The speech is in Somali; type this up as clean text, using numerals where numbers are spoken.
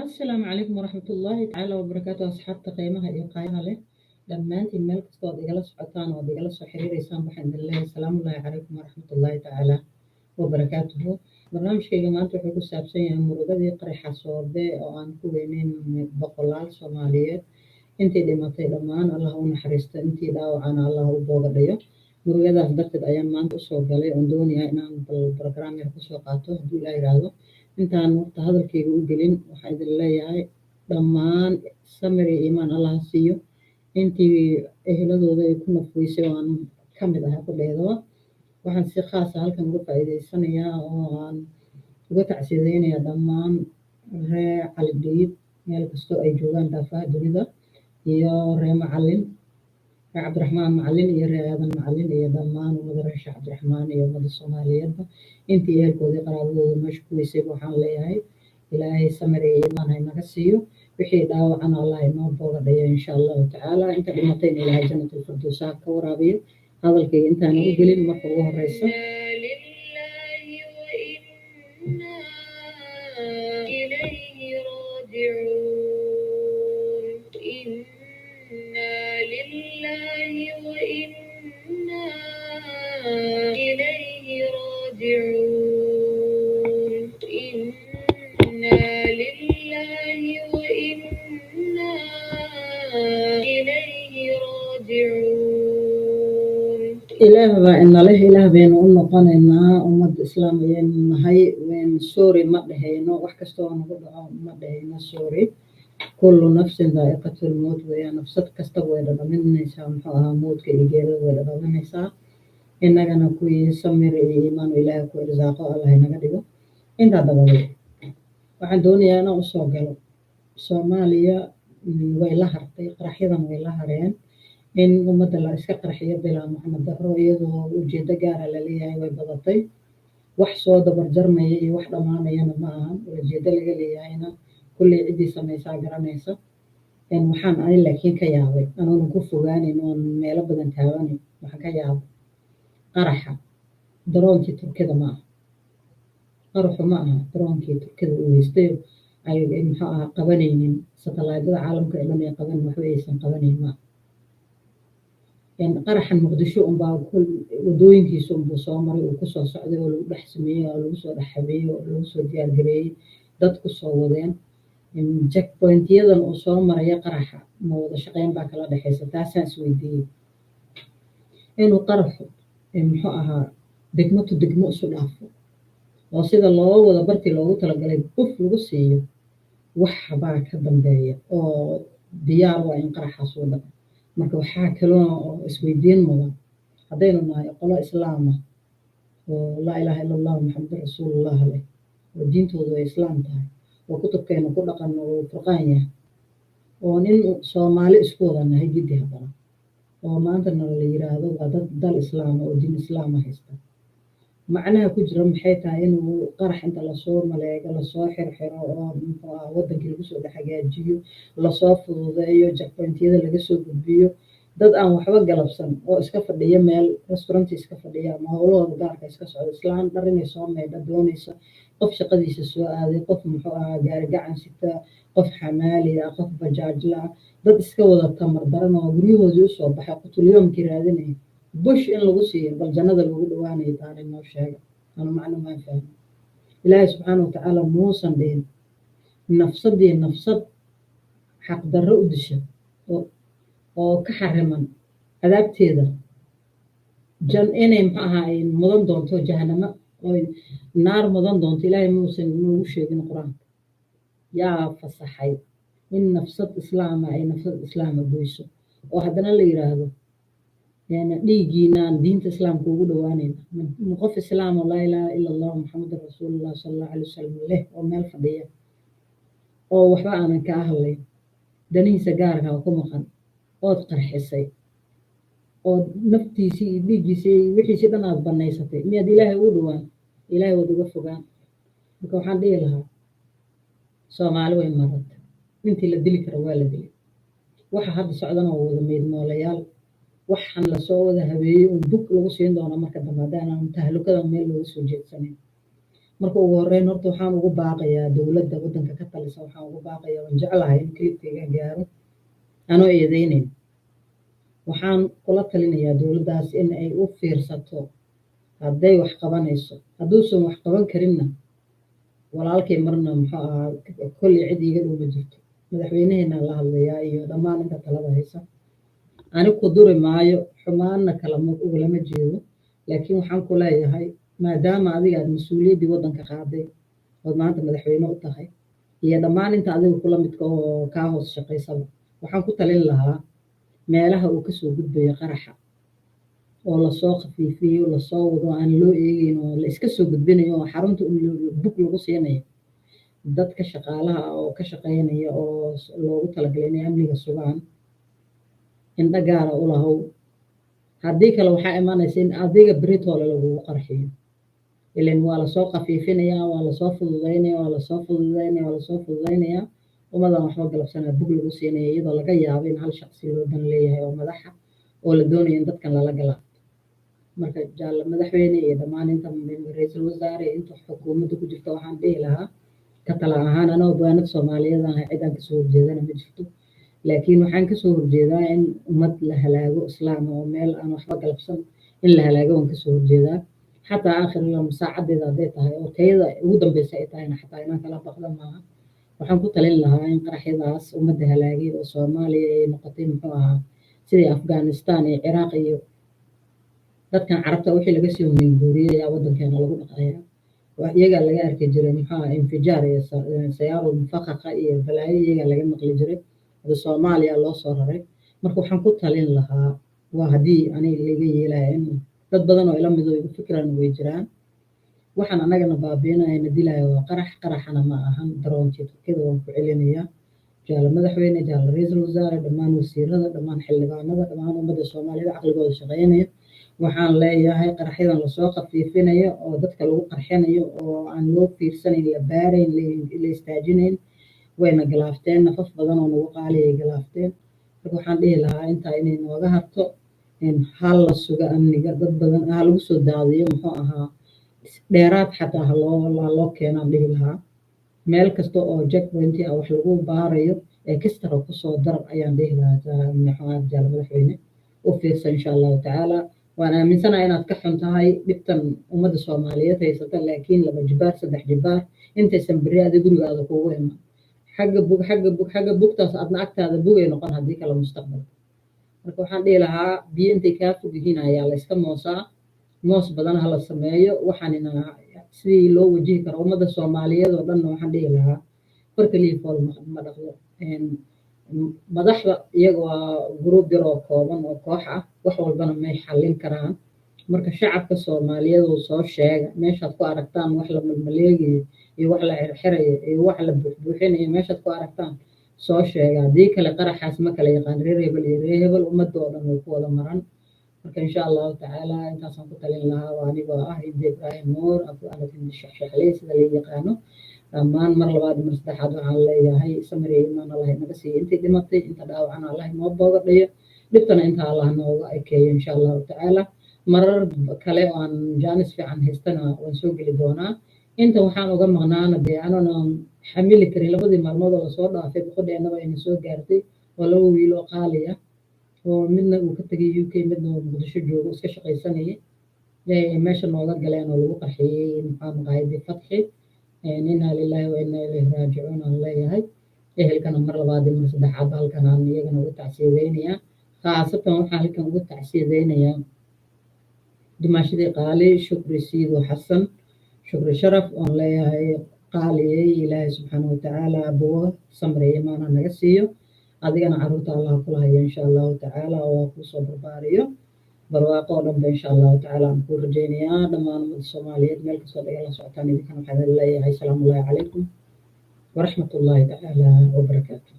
Asalaamu calaykum waraxmatullaahi tacaala wabarakaatu. Asxaabta qiimaha iyo qaayaha leh, dhammaantiin meel kasta ood igala socotaan ood igala soo xiriireysaan, waxaan idin leeyahay salaamullaahi calaykum waraxmatullaahi tacaala wabarakaatuhu. Barnaamijkayga maanta wuxuu ku saabsan yahay murugadii qaraxa Soobe oo aan ku weyneyn boqolaal Soomaaliyeed. Intii dhimatay dhammaan Allah u naxariisto, intii dhaawacana Allah u booga dhayo. Murugadaas darteed ayaan maanta usoo galay oon doonayaa inaan bal program yar kusoo qaato, hadduu Ilaah yiraahdo. Intaan horta hadalkayga u gelin, waxaan idin leeyahay dhammaan samir iyo iimaan Allah ha siiyo intii eheladooda ay ku nafweysay oo aan ka mid ahay qudheedaba. Waxaan si khaasa halkan uga faa'iideysanayaa oo aan uga tacsideynayaa dhammaan ree Cali Dhiib meel kastoo ay joogaan daafaha dunida, iyo ree Macalin, ree Cabdiraxmaan Macalin iyo ree Aadan Macalin, iyo dhammaan ummada reer Sheekh Cabdiraxmaan iyo ummadda Soomaaliyeedba. Intii ehelkoodii, qaraabadooda meesha ku weysay, waxaan leeyahay Ilaahay samir iyo iimaan ha inaga siiyo. Wixii dhaawacana Allah inoo booga dhayo, insha Allahu tacaala. Inta dhimatayna Ilaahay Jannatul Firdows ha ka waraabiyo. Hadalkayga intaana u gelin, marka ugu horeysa لله وإنا إليه راجعون. إنا لله وإنا إليه راجعون. إنا لله وإنا إليه راجعون. Ilaah baa inaleh, Ilaah baynu u noqonaynaa. Ummadda Islaam ayaynu nahay. Wen sorry ma dhehayno, wax kasta oo nagu dhaco ma dhehayno sorry. Kullu nafsin daa'iqatul mowt weeyaan. Nafsad kastaba way dhadhaminaysaa, muxuu ahaa, mowdka iyo geerida way dhadhaminaysaa. Innagana kuwii samir iyo iimaan Ilaahay ku irsaaqo Allah inaga dhigo. Intaa dabadeed, waxaan doonayaa inaan usoo galo Soomaaliya. Way la hartay qaraxyadan, way la hareen in ummadda la iska qarxiyo bilaa macno darro, iyadoo ujeedo gaara laleeyahay. Way badatay. Wax soo dabar jarmaya iyo wax dhammaanayana ma ahan. Ujeedo laga leeyahayna kulley ciddii samaysaa garanaysa. Waxaan ani laakiin ka yaabay, anoonan ku fogaanayn oon meelo badan taabanayn, waxaan ka yaabay qaraxa daroonkii Turkida ma aha. Qaraxu ma aha daroonkii Turkida uu haystay ay, muxuu ahaa, qabanaynin satellite-ada caalamka ee dhan ay qaban, waxba aysan qabanayn ma aha. Qaraxan Muqdisho unbaa wadooyinkiisa unbuu soo maray, uu kusoo socday oo lagu dhex sameeyey oo lagu soo dhex habeeyey oo lagu soo diyaargareeyey, dad kusoo wadeen. Checkpoint-yadan uu soo maraya qaraxa, ma wada shaqeyn baa kala dhexaysa? Taasaan isweydiiyey. Inuu qaraxu, muxuu ahaa, degmo to degmo isu dhaafo oo sida loo wada bartii loogu talagalay buf lagu siiyo, wax baa ka dambeeya oo diyaar waa in qaraxaas uu dhaco. Marka waxaa kaloo oo isweydiin mudan, haddaynu nahay qolo Islaama oo laa ilaaha ila Allah Maxamedun rasuulullah leh, oo diintoodu ay Islaam tahay, oo kutubkeena ku dhaqan oo Furqaan yahay, oo nin Soomaali isku wada nahay giddi, haddana oo maantana la yiraahdo waa dad dal Islaama oo diin Islaama haysta, macnaha ku jira maxay tahay inuu qarax inta lasoo maleego, lasoo xirxiro, oo, muxuu ahaa, wadankii lagu soo dhex hagaajiyo, lasoo fududeeyo, checkpoint-yada laga soo gudbiyo, dad aan waxba galabsan oo iska fadhiya meel restaurant iska fadhiya ama howlahooda gaarka iska socda, islaan dhar inay soo maydha doonaysa, qof shaqadiisa soo aaday, qof, muxuu ahaa, gaari gacan sita, qof xamaali ah, qof bajaajla ah, dad iska wada tamar daran oo guryahoodii usoo baxay, qutulyoomkii raadinaya, bush in lagu siiyo, bal jannada lagu dhawaanayo taana noo sheega. Anu macno maan fahmin. Ilaahay subxaana watacaala muusan dhihin nafsadii nafsad xaqdarro u disha oo ka xariman cadaabteeda jan inay, muxuu ahaa, ay mudan doonto jahanamo oy naar mudan doonto. Ilaahay muusan noogu sheegin Qur-aanka. Yaa fasaxay in nafsad Islaama ay nafsad Islaama goyso, oo haddana la yiraahdo dhiiggiinaan diinta Islaamka ugu dhawaanayna? Qof Islaam oo laa ilaaha ila Allah Muxamadan rasuulullah sala Allahu alay wasalam leh oo meel fadhiya oo waxba aanan kaa hadlayn, danihiisa gaarkaa ku maqan, ood qarxisay, oo naftiisii iyo dhiiggiisii iyo wixiisii dhan aad bannaysatay, miyaad Ilaahay ugu dhawaan? Ilaahay waad uga fogaan. Marka waxaan dhihi lahaa, Soomaali way maratay. Intii la dili karo waa la dilay. Waxa hadda socdana waa wada meydnoolayaal. Waxaan lasoo wada habeeyey un bug lagu siin doona marka dambe, haddaanan tahlukada meel looga soo jeedsanayn. Marka ugu horreyn, horta waxaan ugu baaqayaa dowladda waddanka ka talisa, waxaan ugu baaqayaa, waan jeclahay in clipkayga gaaro anoo eedeynayn. Waxaan kula talinayaa dowladdaas in ay u fiirsato hadday wax qabanayso. Hadduusan wax qaban karinna, walaalkay marna muxuu ahaa, kolley cid iiga dhow ma jirto. Madaxweynaheena la hadlayaa iyo dhammaan inta talada haysa. Ani ku duri maayo, xumaanna kalama ugulama jeedo, laakiin waxaan ku leeyahay, maadaama adiga aad mas-uuliyaddii waddanka qaaday ood maanta madaxweyne u tahay iyo dhammaan inta adiga kula midka oo kaa hoos shaqaysaba, waxaan ku talin lahaa meelaha uu kasoo gudbayo qaraxa oo lasoo khafiifiyo, lasoo wado, aan loo eegeyn oo la iska soo gudbinayo oo xarunta bug lagu siinayo, dadka shaqaalaha ah oo ka shaqeynaya oo loogu talagalay inay amniga sugaan, indho gaara u lahow. Haddii kale waxaa imanaysa in adiga beritoole lagugu qarxiyo. Ilan waa lasoo khafiifinayaa, waa lasoo fududeynaya, waa lasoo fududeynaya, waa lasoo fududeynayaa. Ummadan waxba galabsanaa bug lagu siinaya, iyadoo laga yaabo in hal shaqsi loo dan leeyahay oo madaxa oo la doonayo in dadkan lala galaabto. Marka jaalle madaxweyne iyo dhammaan inta ra-iisul wasaare, inta xukuumadda ku jirta, waxaan dhihi lahaa ka tala ahaan, anoo baanad Soomaaliyeed ahay, cid aan kasoo horjeedana ma jirto, laakiin waxaan kasoo horjeedaa in ummad la halaago, islaam oo meel aan waxba galabsan in la halaago waan kasoo horjeedaa. Xataa aakhir yom saacadeeda hadday tahay oo tayada ugu dambeysa ay tahayna, xataa inaan kala baqda maaha. Waxaan ku talin lahaa in qaraxyadaas ummadda halaagay oo Soomaaliya ay noqotay muxuu ahaa sidii Afghanistan iyo Ciraaq iyo dadkan Carabta wixii laga soo minguuriyey ayaa waddankeena lagu dhaqayaa. Iyagaa laga arki jiray muxuu ahaa infijaar iyo sayaaro mufaqaqa iyo balaayo, iyagaa laga maqli jiray. Hadda Soomaaliya loo soo raray. Marka waxaan ku talin lahaa, waa haddii aniga laga yeelaya, in dad badan oo ila mid oo igu fikiraan way jiraan. Waxaan anagana baabiinaya, na dilaya, waa qarax. Qaraxana ma ahan daroontii Turkida. Waan ku celinayaa, jaale madaxweyne, jaale ra-iisul wasaare, dhammaan wasiirada, dhammaan xildhibaanada, dhammaan ummadda Soomaaliyeed caqligooda shaqeynaya, waxaan leeyahay qaraxyadan lasoo khafiifinayo oo dadka lagu qarxinayo oo aan loo fiirsanayn, la baarayn, la istaajinayn, wayna galaafteen. Nafaf badan oo nagu qaaliyay galaafteen. Marka waxaan dhihi lahaa intaa inay nooga harto, in hal la sugo amniga, dad badan ha lagu soo daadiyo, muxuu ahaa, dheeraad xataa ha loo keenaan dhihi lahaa. Meel kasta oo checkpoint ah wax lagu baarayo ee kastara kusoo dar ayaan dhihi lahaa. Muxuu ahaa, jaale madaxweyne, u fiirsan insha Allahu tacaala. Waan aaminsanahay inaad ka xun tahay dhibtan ummadda Soomaaliyeed haysata, laakiin laba jibaar, saddex jibaar intaysan berri adi gurigaada kuugu iman. Xagga bug, xagga bug, xagga bugtaas adna agtaada bugay noqon haddii kale mustaqbalka. Marka waxaan dhihi lahaa, biyo intay kaa fog yihiin ayaa la iska moosaa. Moos badan ha la sameeyo. Waxaanina sidii loo wajihi karo ummadda Soomaaliyeed oo dhanna waxaan dhihi lahaa, far kaliya fool ma dhaqdo. Madaxda iyaga waa group yar oo kooban oo koox ah, wax walbana may xallin karaan. Marka shacabka Soomaaliyeed oo soo sheega meeshaad ku aragtaan wax la malmaleegayo iyo wax la xirxirayo iyo wax la buuxbuuxinayo, meeshaad ku aragtaan soo sheega. Haddii kale qaraxaas ma kala yaqaan reer hebel iyo reer hebel, ummadda oo dhan way ku wada maran. Marka insha Allahu tacaala intaasaan ku talin lahaa. Waa anigoo ah Hinde Ibraahim Nuur Abu Shaxshaxley sida la yaqaano. Dhammaan mar labaad, mar saddexaad waxaan leeyahay samir iyo iimaan Allah inaga siiyo intii dhimatay, inta dhaawacana Allah inoo booga dhayo, dhibtana inta Allah nooga ekeeyo insha Allahu tacaala. Marar kale oo aan jaanis fiican haystana waan soo geli doonaa. Inta waxaan uga maqnaana dee anoona xamili karin labadii maalmood oo lasoo dhaafay boqodheennaba ayna soo gaartay oo laba wiil oo qaali ah oo midna uu ka tegay UK, midna uu Muqdisho joogo iska shaqaysanayay, meesha nooga galeen oo lagu qarxiyey maxaa maqaayadii Fatxi. Inaa lilaahi wa inaa ilayhi raajicuun aan leeyahay. Ehelkana mar labaad iyo mar saddexaad halkan aan iyagana uga tacsiyadeynayaa. Khaasatan waxaan halkan uga tacsiyadeynayaa dumaashadii qaali Shukri Siido Xasan, Shukri Sharaf, oon leeyahay qaaliyey, Ilaahay subxaana watacaala abuwo samri imaana naga siiyo, adigana caruurta Allah kula hayo insha Allahu tacaala oo waa kuusoo barbaariyo. Barwaaqo oo dhan ba insha Allahu tacaala aan kuu rajaynayaa. Dhammaan ummadda Soomaaliyeed meel kastoo dhagala socotaan, idinkana waxaan idin leeyahay asalaamu ullahi calaykum waraxmat ullaahi tacaala wabarakaatu.